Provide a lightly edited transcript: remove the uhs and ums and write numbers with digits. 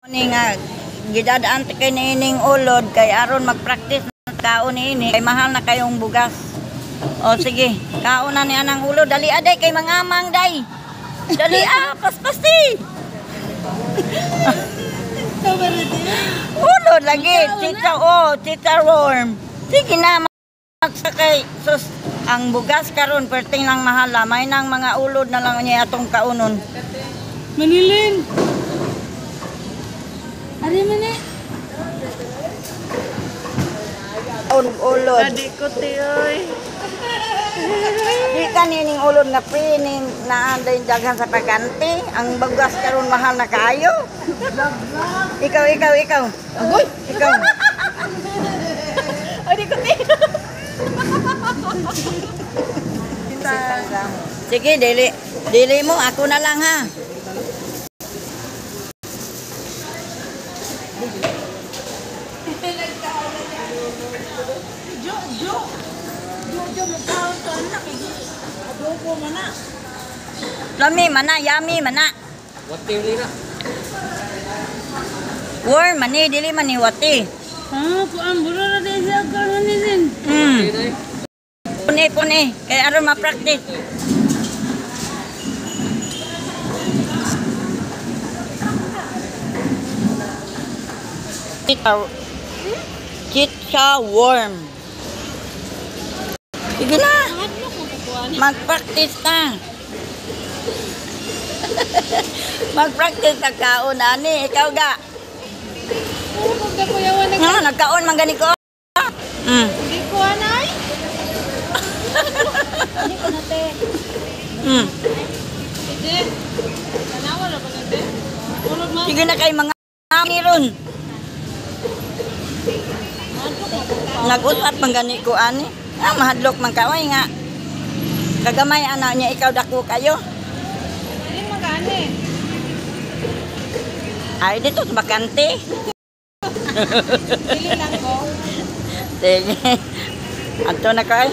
Ni nga gidadaan kay niining ulod kay aron magpractice ng kaon niini kay mahal na kayong bugas. O sige, kaon na ni anang ulod. Dali aday kay mangamang day. Dali ah, paspasti. Ulod lagi, chicha oh, chicha worm. Sige na magsakay sus ang bugas karon perting lang mahal may nang mga ulod na lang niya atong kaunon. Manilin. Ari man eh. Ulod. Adi ko tiyoy. Di ka nining ulod nga free ning naanday daghan sa pagkanti. Ang bugas karon mahal na kaayo. Ikaw, ikaw, ikaw. Agoy. Ikaw. Adi ko tiyoy. Sige, dili. Dili mo, ako na lang ha. Jo, Jo. Jo, Jo, magkaon to anak. Adobo man na. Lami mana, yummy mana. Wati uli na. Warm mani, dili man ni wati. Ah, kuan buro ra di siya karon. Puni, puni. Kay aron ma-practice. Chicha worm. Sige na. Mag-practice na. Mag-practice na kaon, ani. Ikaw ga. Nga, nagkaon man gani ko. Hindi ko anay. Hindi ko na te. Hindi. Tanawa ra ba na te? Ulod man. Sige na kay mga ron. Nag-usap man gani ko ani. Ah, mahadlok man ka oy nga. Kagamay ana niya ikaw dako kayo. Hindi man gani. Ay dito sa bakante. Dili lang ko. Sige. Adto na kay.